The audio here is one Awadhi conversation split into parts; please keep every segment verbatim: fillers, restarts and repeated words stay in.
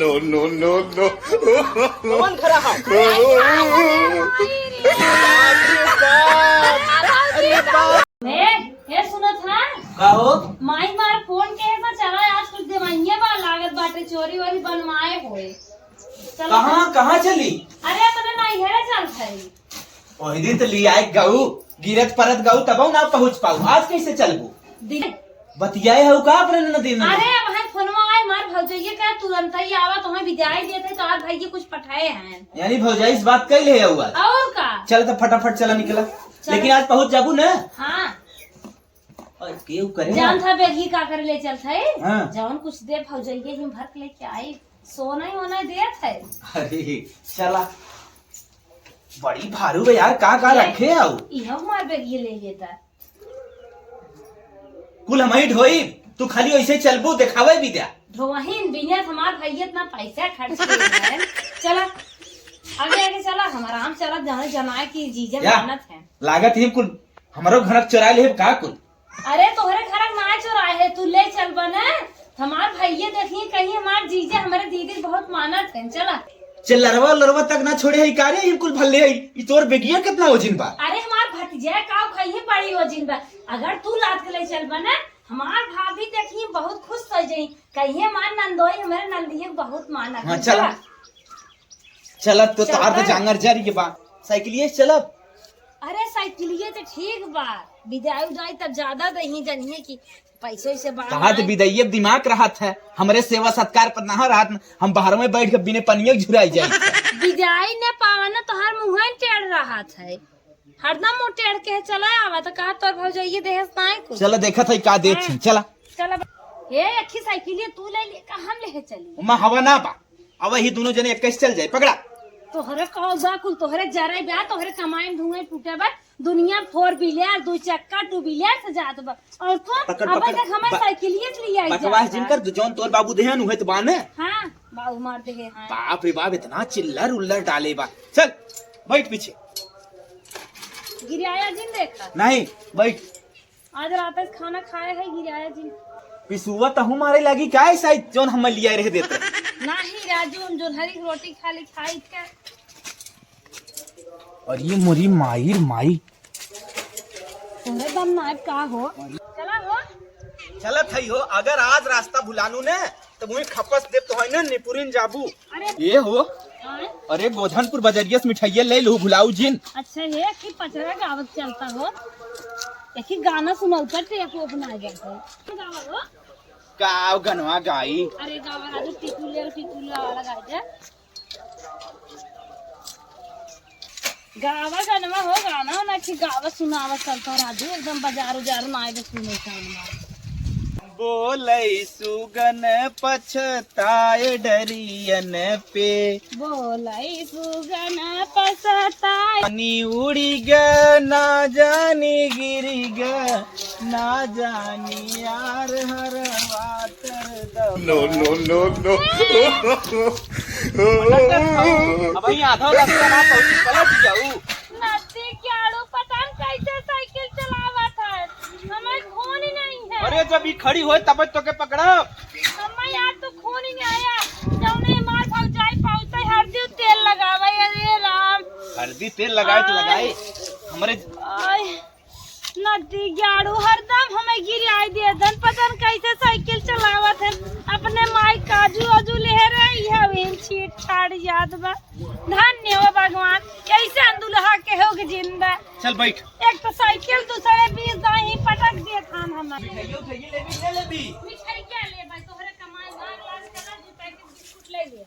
No, no, no, no। कौन खड़ा है? अरे बाप रे बाप। अरे बाप। ए, ए, सुनत है? का हो? माई मार फोन के से चला, आज कुछ दिमागिया बा लागत बाटे, चोरी वोरी बनवाए होए। चला। कहाँ, कहाँ चली? अरे, अपने नैहरे चलत है। ओही दिन तो लियाए गऊ, गिरत परत गऊ, तबहु ना पहुँच पाऊ। आज कैसे चलबू? दिन बतियाए हऊ का अपने ननदी में? अरे, अब है फोनवा आए, मार भौजइये का तुरंत ही आवा, तुम्हें विदाई देते तो आज भाई ये कुछ पठाए हैं। यानी भौजाई से बात कर ले हुआ? और का? चल तो फटाफट चला निकला। चल। लेकिन आज पहुँच जाबू ना? हाँ। और केहू करे जान ना? था बेगी का करे ले चलत है? हाँ। जौन कुछ दे भौजइये ही भर के लेके आई, सोना ही होना देत है। अरे, चला। बड़ी भारू बा यार, का का ये, रखे हऊ? इहो हमार बेगिए ले लेता। कुल हमही ढोई, तू खाली वैसे चलबू, देखावे भी द्या। ढोवहीन बिनिया हमार भैया इतना पैसा खर्च किए हैं। चला, आगे आगे चला, हम आराम चला, जहाँ जनाए की जीजे या, मानत है। लागत ही कुल हमरो घनक चुरा ले का कुल। अरे तोहरे घरक ना चोराए है, तू ले चल बने। हमार भैया देखिए कहीं हमार जीजे हमारे दीदी बहुत मानत है, चला। चिल्लरवा उल्लरवा तक ना छोड़े है, का रे, इनकुल भल्ले है। ई तोर बेगिया कितना वजन बा? अरे हमार भतीजा का कहीं बड़ी वजन बा। अगर तू लाद के ले चल बने, हमार भाभी देखिए बहुत खुश हो जाई, कहिए हमार नंदोई हमारे नंदिये बहुत मानत हाँ, है, चला। चला। चलत तो चलता तहार तो है। जांगर जर के बा, साइकिलिए से चलब। अरे साइकिलिए तो ठीक बा, बिदाई उदाई तब ज्यादा दही जनिए कि पैसो से बा तहार तो ना। बिदाइये दिमाग रहत है, हमरे सेवा सत्कार पर ना रहत, हम बाहर में बैठ के बिने पनिये झुराई जाए। बिदाई न पावा ना तोहार मुँह टेढ़ रहत है, हरदम मुँह टेढ़ के चला आवा तो का तोर भौजाइये देहस नाई कुछ। चला देखत है का देत हाँ। छी, चला। चला बा-, ए अखी साइकिलिए तू ले ले का हम ले चली? ओमा हवा ना बा। अब ही दोनों जने इक्कीस चल जाए, पकड़ा। तोहरे कहल बा कुल तोहरे जरे बा, तोहरे कमाई में धुआं फूटे बा। दुनिया four wheeler, दो चक्का, two wheeler से जात बा। और तो पकड़, अब पकड़। तक हमार ब-, साइकिलिए से ले आई बकवास जाता। जिन कर, जौन तोर बाबू देहन, उहे तो बाने। हाँ, बाबू मार देहे हैं। बाप रे बाप, इतना चिल्लर उल्लर डाले बा। चल, बैठ पीछे। गिराया जिन देखा। नहीं, बैठ। आज रात के खाना खाए है गिराया जी। पिसुआ तहु मारे लागी का ऐसा जौन हम लिया रह देते? नाही राजू, हम जोन्हरी के रोटी खाली खाई के। अरे मोरी माई रे माई। तोहरे दम नाइब का हो? चला हो। चलत है हो, अगर आज रास्ता भुलानू ने तो मुझे खपस दे तो है ना निपुरिन जाबू। अरे। ये हो। हाँ? अरे गोधनपुर बजरिया से मिठाइया ले लू भुलाऊ जिन। अच्छा ये कि पचरा गावत चलता हो। एक ही गाना सुनाऊ पर टेप ओप ना जाते। गावा हो। का गनवा गाई? अरे गावा राजू टिकुलिया टिकुलिया वाला गाई दे। गावा गनवा हो गाना ना कि गावा सुनावा चलता राजू एकदम बाजार उजार ना आए सुने का। बोलै सुगन पछताए डरियन पे। बोलै सुगन पछताए। पानी उड़ी ग, ना जानी गिरी ग, ना जानी यार हर बात दबा। No, no, no, no। अब ही आधा रास्ता ना पहुंची, पलट जाऊ। नदी के आड़ू पता न कैसे साइकिल चलावत है, हमें खून ही नहीं है। अरे जब ई खड़ी होए तब तो के पकड़ब। हमें यार तो खून ही नहीं आया, जौने मार भौजाई पाउते हरदी तेल लगावे, अरे राम। हरदी तेल लगाए तो आय। लगाए, हमरे आय। नदी के आड़ू हरदम हमें गिराई दे दन, पता न कैसे साइकिल चलावत है, अपने माई काजू आजू ले रहे, यह छीट छाड़ जात बा। धन्य हो भगवान, कैसे दुल्हा के हो के जिंदा। चल बैठ। एक तो साइकिल दूसरे बीस दाई पटक दे थान हमारे। मिठाई उठाई लेबी, ले लेबी। मिठाई क्या लेबा? तोहरे कमाई मार लाज करा, दो पैकेट बिस्कुट ले ले।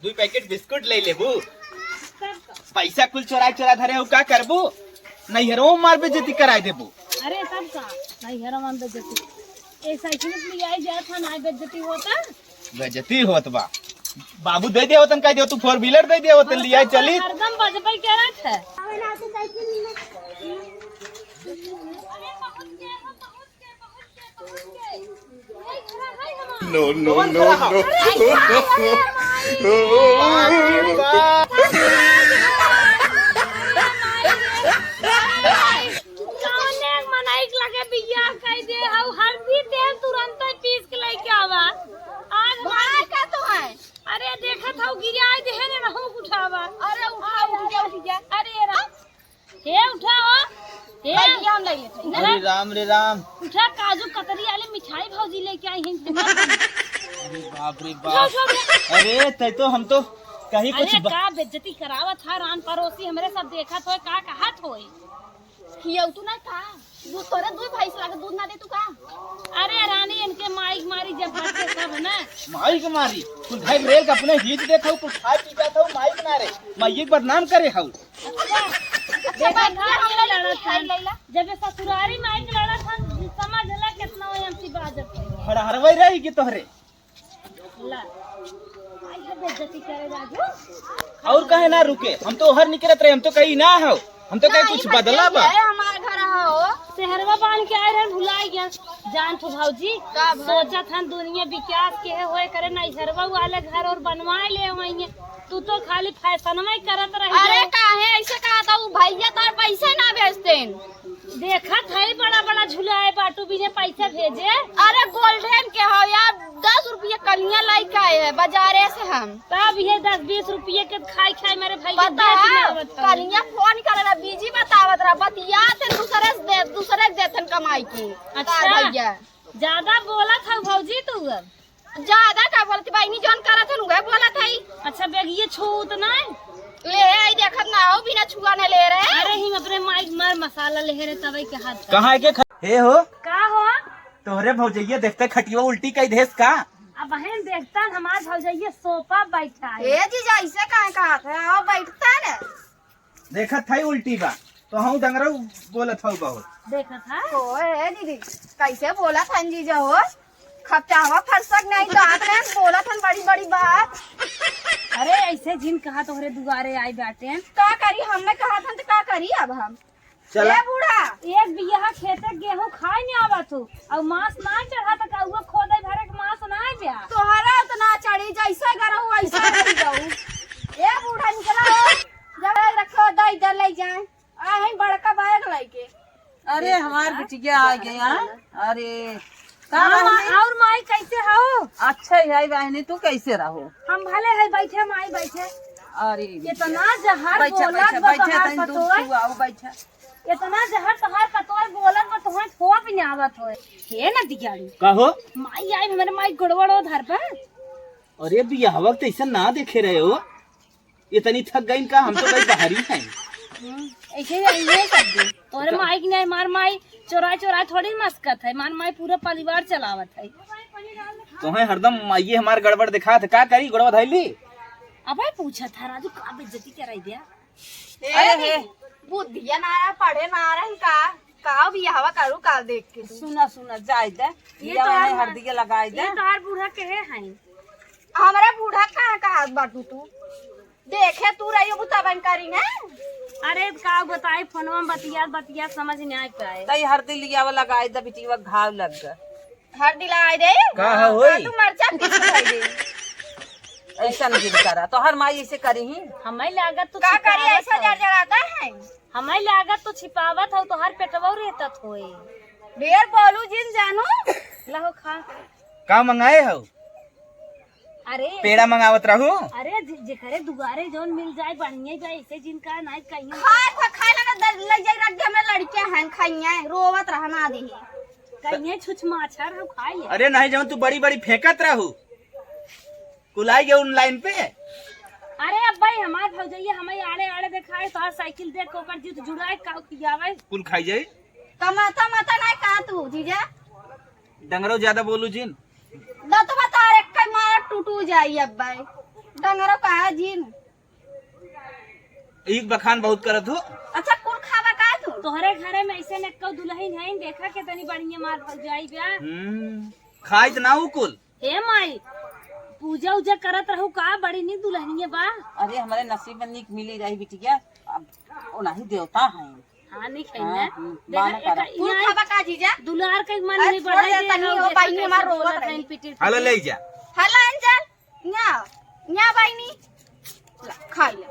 दो पैकेट बिस्कुट ले लेबू। तब का? पैसा कुल चोरा चोरा धरे हो, का करबू? नैहरो मार बेइज्जती कराई देबू। अरे तब का? नैहरो मार बेइज्जती। ए साइकिल से ले आई जात हन, आई बेइज्जती होता। बेइज्जती होत बा। बाबू दे दे होतन, कह दे तू four wheeler दे दे होतन, लिया चली। हरदम बजबै करत है। No, no, no, no। कौने मनई के लगे बियाह कई दे, हऊ हरदी तेल तुरंत पीस के लेके आवा। आज भाई का तो है। अरे दे गिराए देहे ने, रहू उठावा। अरे उठा, उठ जा, उठ जा। अरे राम, हे उठा हो, हे। भाई, हम ले लेते हैं। अरे राम रे राम। उठा, काजू कतरी वाली मिठाई भौजी लेके आई हैं तुम्हारे। अरे बाप रे उठा, बाप। उठा, उठा। अरे तै तो, हम तो कहीं कुछ अरे ब- का बेइज्जती करावत है, रान पड़ोसी हमरे सब देखत होए, का कहत होए। खियौतू ना का? दूध तोरे दूध भैंस लागे, दूध ना दे तू का? अरे रानी, इनके माई के मारी जब बच्चे सब है ना। माई के मारी? कुल भाई रेल के अपने हीत देखो, कुल खाए पी जात हो, माई के मारे, माई के बदनाम करे हो। अच्छा, अच्छा, देखा बात था, ये लड़त खाई हन। लैला। जब ये ससुरारी माई के लड़त हन, समझ ले कितना वो हमसे बाजत है। हड़हरवई रही कि तोहरे? ला। आई है बेइज्जती करे राजू। और कहे ना रुके, हम तो हर निकलत रहे, हम तो कहीं ना हो, हम तो कहीं नहीं, कुछ बदला बा। ये हमार घर हो। सेहरवा बांध के आए रहे, भुलाई गया। जान तो भौजी, का भा? सोचत हन दुनिया विकास के है, होए करे ना, सेहरवा वाले घर और बनवाए ले वहीं। तू तो खाली फैशन में करत रही अरे हो। काहे ऐसे कहा था, वो भैया तार पैसे ना भेजते हैं। देखत है बड़ा बड़ा झुलाए बाटू बिने पैसा भेजे। अरे गोल्डन के हो यार, दस रुपये कलिया लाई के आए हैं बाजारे से हम। तब ये दस बीस रुपये के खाई खाई मेरे भाई के पता देख है, लिया बताओ। कलिया फोन करे रहा, बिजी बतावत रहा, बतिया थे दूसरे से दे, दूसरे के देथन कमाई की। अच्छा। तार भैया। ज्यादा बोला था भौजी तू अब। ज्यादा का बोलत बहिनी, जौन करत हन उहे बोलत हई। अच्छा, बेगिए छूत नाय? ले आई, देखत ना हो, बिना छुआ ने ले रहे। अरे, हिम अपने माई के मर मसाला ले रहे, तबे के हाथ का। कहाँ है के ख-, हे हो? का हो? तोहरे भौजैया देखते खटिया उल्टी कई देस का? अब बहन देखता न, हमार भौजैया सोफा बैठा है। ए जीजा, ऐसे काहे कहत है? आओ, बैठता न। देखत हई उल्टी बा, तो हम डंगरऊ बोलत हऊ बहुत। देखत है? ओ, ए दीदी, कैसे बोलत हन जीजा हो? खपचावा फरसक नहीं, दांत नहीं, बोलत हन बड़ी बड़ी बात। अरे, ऐसे जिन कहा तोहरे दुआरे आई बाटे। का करी, हमने कहत हन तो का करी अब हम? चला। ए बूढ़ा, एक बिगहा खेते गेहूं खाए नहीं आवत हो, और मांस ना चढ़ा तो कौआ खोदे भरे के मांस ना ब्या। तोहरा तो ना चढ़ी, जैसे गरहु वैसे रह जाऊ। ए बूढ़ा, निकला हो, जब रखो, दे दे, ले जाए। आ, है बड़का बैग लेके। अरे, हमार बिटिया आ गया। अरे, का हाँ, बहनी? और माई कैसे हो? अच्छा है बहनी, तू कैसे रहो? हम भले है, बैठे माई, बैठे। अरे, इतना जहर बैठे, बोलत बैठे, बा बैठे, तोहार तनी दूर पतोय। तू आओ, बैठे। इतना जहर तोहार पतोय बोलत बा, तोहार फोप नहीं आवत होए। हे ना दियाड़ी। का हो? माई आई, हमारे माई गोड़वा धर बा। अरे, बियाहवा के तो ऐसा ना देखे रहे हो। इतनी थक गई का, हम तो भाई बाहरी हैं। हम्म, ऐसे ही आई है सब दिन। तोहरे तो माई की नहीं, मार माई चोराए चोराए थोड़ी मस्कत है, मार माई पूरा परिवार चलावत है। तोहे हरदम माइये हमार गड़बड़ दिखात है, का करी, गोड़वा धइली? अबे पूछत है राजू, का बेइज्जती कराई दिया? ए, अरे हे। बुद्धिया ना रहा, पढ़े ना रहा, का, का बियाहवा करू का देख के तू? सुना, सुना, जाए दे। ये बियाहवा तो में हमार, हरदिया लगाए दे। ये तो हर बूढ़ा कहे हैं। हमरा बूढ़ा कहाँ कहत बाटू तू? देखे तू रही हो तबन करी ना। अरे का बताई, फोनवा में बतिया बतिया समझ नहीं आ पाए। तई हरदी लियावा लगाए दे, बिटिया घाव लग गए। हरदी लगाए दे। का है होई? तू मरचा पीस खाई दे। ऐसा नहीं करा, तोहर माई ऐसे करी ही। हमें लागत तू का करी छिपावत ऐसा हऊ। जर जराता है? हमें लागत तू छिपावत हऊ, तोहर पेटवा रहतत होए। ढेर बोलू जिन जानू। लहो खा। का मंगाए हऊ? अरे पेड़ा मंगावत रहू। अरे जि-, जेकरे दुआरे जौन मिल जाए बढ़िया जाए, ऐसे जिनका नहीं कहीं। खाए खा, खाए लगा दे, ले जाई रख दे, हमें लड़के हैं खाइए, रोवत रहा ना दे। कहीं छुछ माछर हम खाए। अरे नहीं, जौन तू बड़ी बड़ी फेंकत रहू, कुलाई गए उन लाइन पे। अरे अब भाई हमार भौजैया हमें आड़े आड़े देखाए, तोहार साइकिल देख के ओकर जीत जुड़ाए, का खियावे? कुल खाई जाई। कमाता माता नहीं का तू जीजा? डंगरो ज्यादा बोलू जिन। दतवा तार एक कई मार टूटू जाई अब भाई। डंगरो कहा जिन। एक बखान बहुत करत हो। अच्छा, कुल खावा का तू? तोहरे घरे में ऐसे न कऊ दुल्हन है, देखा के तनी बढ़िया मार भौजाई बा। हम्म, खाइत ना उ कुल। हे माई, पूजा उजा करत रहू का? बड़ी नीक दुल्हनिया बा। अरे, हमारे नसीब में नीक मिली रही बिटिया, अब ओ नहीं देवता है। हाँ, नीक है हाँ, ना? हम्म, देखा, माना एक करा। कुल यहाँ खावा का जीजा? दुलार के मन अरे, नहीं छोड़ बढ़ाई दे दे तनी, रहो, ओ जैसे बहिनी कैसे हमार रोवत बोलत रही। हैं, पिटी हला पिटी। ले जा। हला एंजल, न्या, न्या बहिनी, ला, खाई ले।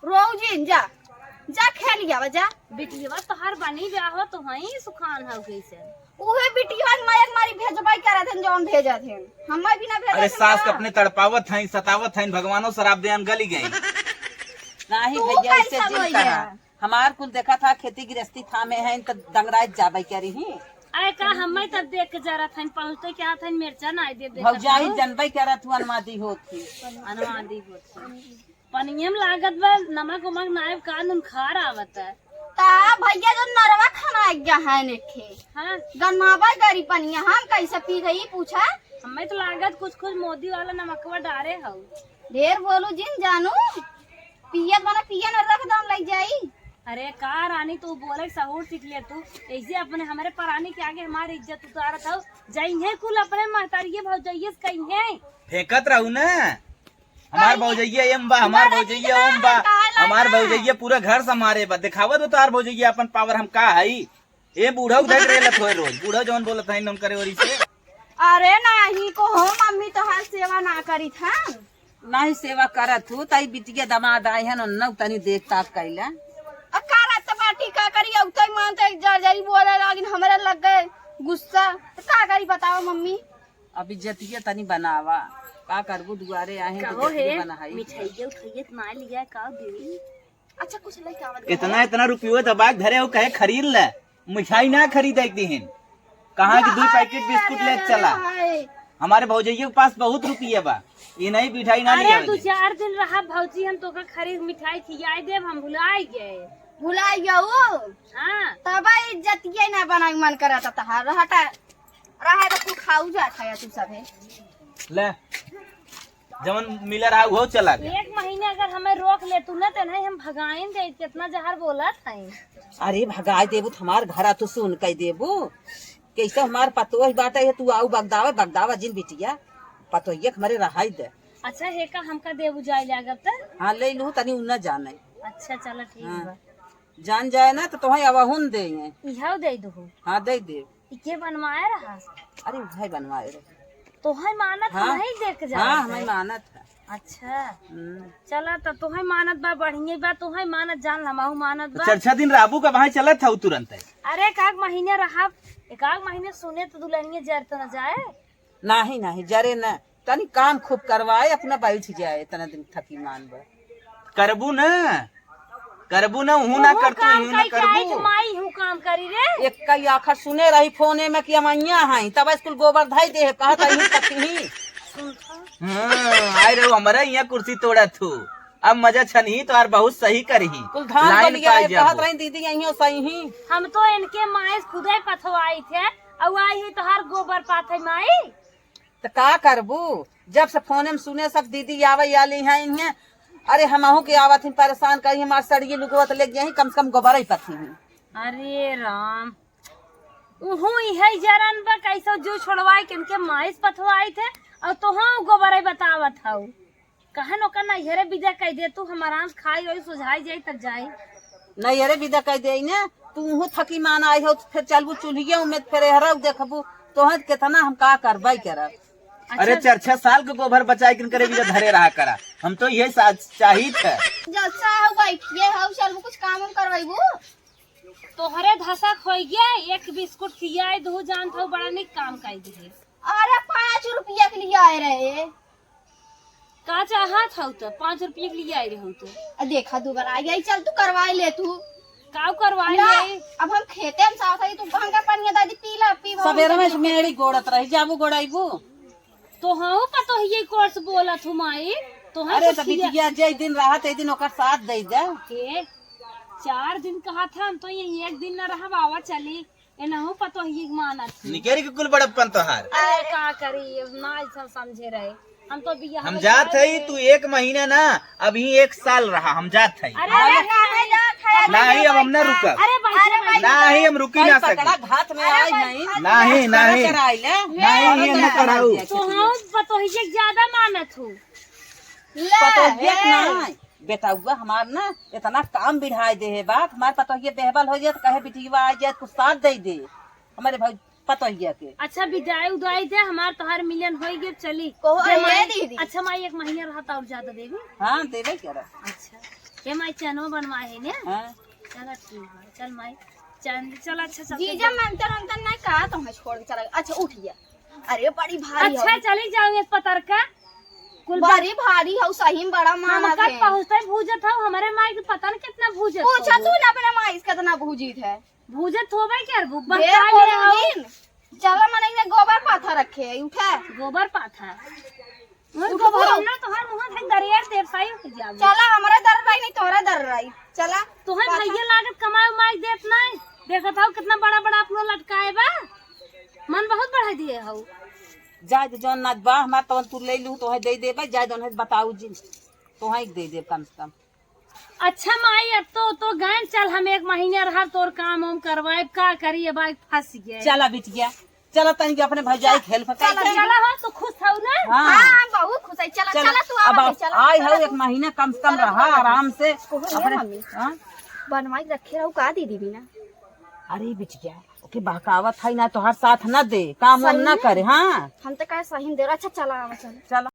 रोऊ जिन, जा, जा खेल आवा, जा। बिटिया तोहार बनी ब्याह हो, तो वहीं सुखान हो कैसे। उहे बिटिया के माई के मारी भेजबे करत हन, जौन भेजत हन। हम्मे भी ना भेजत अरे हन सास के का? अपने तड़पावत हईं, सतावत हईं, भगवानो शराप देन गली गई। नाही तू भैया, ऐसे कैसा जिन होई कहा। गया? हमार कुल देखा था, खेती गृहस्थी थामे हैं, त दंगराइत जाबे करी ही। अरे का हम्मे तब देख के जरा थन पहुँचते क्या थन मिर्चा ना दे दे भौजाई करता। जनबे करत हूँ, अनवादी होत ही। अनवादी होत ही। पनियम लागत बा, नमक उमक नायब का नून खार आवत है। ता भैया जो नरवा खाना आ गया है नेखे। हाँ। गन्नावा गरी पनिया, हम कैसे पी गई पूछा? हमें तो लागत कुछ कुछ मोदी वाला नमकवा डारे हऊ। ढेर बोलू जिन जानू, पियत बना पिया न रख दम लग जाई। अरे का रानी, तू बोले सहूर सीख ले तू, ऐसे अपने हमरे परानी के आगे हमारी इज्जत उतारत हऊ। जइहे कुल अपने महतारिये भौजइये से कहिहे। फेंकत रहू ना, हमार भौजइया एम बा, हमार भौजइया ओम बा, हमार भौजइया पूरा घर संभारे बा। देखावत हो तोहार भौजइया अपन पावर हम का हई। ए बूढ़ा उधर रेलत होए रोज, बूढ़ा जौन बोलत है नौन करे ओरी से। अरे नाही को हो मम्मी, तोहार सेवा ना करी था। नाही सेवा करत हूँ, ताई बिटिया दमाद आए हैं, उन्ना तनी देख ताक कैला। अब का रात बाटी का करी, अब तई मान तई जर जरी बोले लागिन, हमरे लग गए गुस्सा। तो का करी बताओ मम्मी? अब इज्जतिया तनी बनावा, का करबू, दुआरे आहे तो कहो हे, जतिया बनाई। मिठाइया उठाइया त ना लिया का देवी? अच्छा कुछ लइका आवत इतना, इतना रुपयो दबा के धरे हो, कहे खरीद ले, मिठाई ना खरीदे के दिहिन, कहाँ की दो अरे, पैकेट बिस्कुट अरे, ले अरे, चला। अरे। हमारे भौजैया के पास बहुत रुपया बा, ये नहीं मिठाई ना अरे लिया दो चार दिन रहा भौजी, हम तोका खरीद मिठाई खियाई देब, हम भुलाई गए। भुलाई गए वो? हाँ। तब इज्जतिया ना बनाई मन करता तहार, हटा। रहे तो तू खाऊ जात है तू सभे। ले, जवन मिला रहा उहो चला गया। एक महीने अगर हमें रोक ले तू ना, तो नहीं हम भगाइन दे, कितना जहर बोलत है। अरे भगाई देबू तो हमार घरा तू सुन कह देबू। कैसे हमार पतोह बाटे है, तू आऊ बगदावे, बगदावा जिन बिटिया, पतोहिया के हमरे रहाई दे। अच्छा हे का हमका देबू जाए लागत त? हाँ ले लू तनी उन्ना जाने। अच्छा चला ठीक हाँ। बा। जान जाए ना तो तोहे अवहुन देंगे। इहौ दे दहु। हाँ दे दे। ई के बनवाए रहा? अरे भाई बनवाए रहे। तोहे मानत हाँ। नहीं देख जा हाँ हमें मानत है। अच्छा हम्म। चला तो तोहे मानत बा बढ़िया बा, तोहे मानत जान हमहू मानत तो बा। चर्चा दिन राबू का वहाँ चलत था तुरंत है। अरे एक आध महीने रहा, एक आध महीने सुने तो दुल्हनिया जर तो न जाए। नाही नाही जरे न, तनी काम खूब करवाए, अपना बैठ जाए, इतना दिन थकी मान बा। करबू न, करबू न, हूँ ना उहू करतू, काम हूँ ना कई के आई करबू। कि माई हूँ काम करी रे। एक कई आखर सुने रही फोने में कि हम अइया हई, तब स्कूल गोबर धई दे, कहत अइहू तकही। सुन तो। हाँ, आए रहो हमारा यहाँ कुर्सी तोड़त हूँ। अब मजा छनही तो यार बहुत सही करही। कुल धान लाइन बलिया पाई है, जाबो। कहत रही दीदी अइहो सही ही। हम तो इनके माई से खुदे पथवाई थे, अउ आई ही तोहार गोबर पाथे माई। त का करबू, जब से फोने में सुने सब दीदी आवे आली हैं इन्हें। अरे हमहू के आवत ही परेशान करी, हमार सड़िए लुगवा त ले गई, कम से कम गोबरई पथी ही। अरे राम, उहू इहे जरन बा, कैसो जो छोड़वाई के इनके माई से पथवाई थे, अउ तोहू गोबरई बतावत हऊ। कहन ओकर नैहरे विदा कइ दे तू, हम आराम से खाई ओई सुझाई जाई तब जाई। नैहरे विदा कइ देई ने, तू उहू थकी मान आई हो, फिर चलबू चूल्हिए में, फिर एहरा देखबू, तोहर केतना हम का करबई करब। अच्छा। अरे चार छह साल के गोबर बचाए किन करे विदा धरे रहा करा, हम तो ये सा-, चाहित है। जब से हो बैठिए हो, चलबू कुछ काम उम करवाईबू? तोहरे धसक होइ गया, एक बिस्कुट खियाए दहू, जानत हऊ बड़ा निक काम कइ दिहे। अरे पाँच रुपया के लिए आए रहे। का चाहत हऊ त? पाँच रुपया के लिए आए रहू त। आ देखा दो बार आ गई, चल तू करवाए ले तू। काऊ करवाए ना, ले? अब हम खेते में साथ आई, तू भांगा पानी दादी पी ला, पी सबेरे में मेड़ी गोड़त रही, जाबू गोड़ाईबू। तो हाँ पतोहिए कोर्स बोलत हूँ माई, तो हाँ अरे कुछ त किया। बिटिया जे दिन रहत ए दिन ओकर साथ दे दे। के चार दिन कहा था हम तो ये एक दिन न रहा बाबा चली, एनहु पतोहिए के मानत ही। निकेरी के कुल बड़प्पन तोहार। अरे का करी, अब ना ऐसा समझे रहे। हम तो बियाह हम में जात जाए हई, रहे। तू एक महीना ना, अभी एक साल रहा, हम जात हई। अरे, अरे, अरे, नहीं, नहीं, अब हम ना रुकब। अरे, बैठे, अरे, बैठे। नहीं, हम रुकी ना सकी। पकड़ा घात में अरे, आई बैठे। नहीं, नहीं। कराई ले। नहीं, ये ना कराऊ। तो हम पतोहिए के ज्यादा मानत हूँ। ले, पतोहिए के ए। नहीं, बेटउआ हमार ना इतना काम बिढ़ाए दे है बाप, हमार पतोहिए बेहबल हो जाए तो कहे बिटिया आ जाए, कुछ साथ दे दे हमारे भाई पतोहिया के। अच्छा, विदाई उदाई दे, हमार तोहार मिलन होई गए, चली। कहो, दे ए माई। दीदी। अच्छा माई, एक महीना रहता और ज्यादा देवी। हाँ, देवे के रह। अच्छा, ये माई चनो बनवाए है ना? हाँ। चला ठीक है, चल माई। चल, अच्छा, चल, जीजा चल। मंतर अंतर ना का तो है, छोड़ के चला। अच्छा, उठ गया। अरे, बड़ी भारी अच्छा, हौ। चली जाओ, ये पतर का। कुल बा- बड़ी भारी हौ, सही में बड़ा मान हम कब है। पहुँचते भूजत हौ, हमारे माई के पता न कितना भूजत पूछा हौ। तू ना अपने माई से कितना भूजित है। भूजत होबे करबू, ढेर बता ले हौ। बोलूँ। चला, मने इने गोबर पाथा रखे है, उठा। गोबर पाथा? उठ, गोबर उठ। ना, तोहर मुँह से दरिया देव साई उठ जाबू। चला, हमरा दर रही नहीं, तोहरा दर रही। चला। तोहर पाथा। भैया लागत कमाई उमाई देत नहीं। देखत हौ कितना बड़ा बड़ा अपनो लटकाए बा। मन बहुत बढ़ा दिए हौ। जाए दे, जौन नाच बा हमार, तौन तू ले लू, तोहे दे देबे, जाए जौन है बताऊ जी, तोहे दे देब कम से कम। अच्छा माई, अब तो, तो गए, चल हम एक महीने रहा तोर काम हम करवाए, का करी, अब आइ फंस गए। चला बिटिया, चला तनी के अपने भौजाई के help कर चला, दे। चला हो, तू खुश हौ ना? हाँ। हाँ, बहुत खुश है। चला, चला, चला तू अब आवा, आप चला, आई चला हौ तू। एक महीना कम से कम चला तू रहा आवा। आराम से। कहो रे अपने, मम्मी, हाँ? बनवाई के रखे रहू का दीदी बिना? अरे बिटिया, ओके बहकावत है ना, तोहार साथ ना दे, काम वाम सही ना में? करे, हाँ। हम तो कहे सही में दे रहा। अच्छा चला आवा, चला। चला।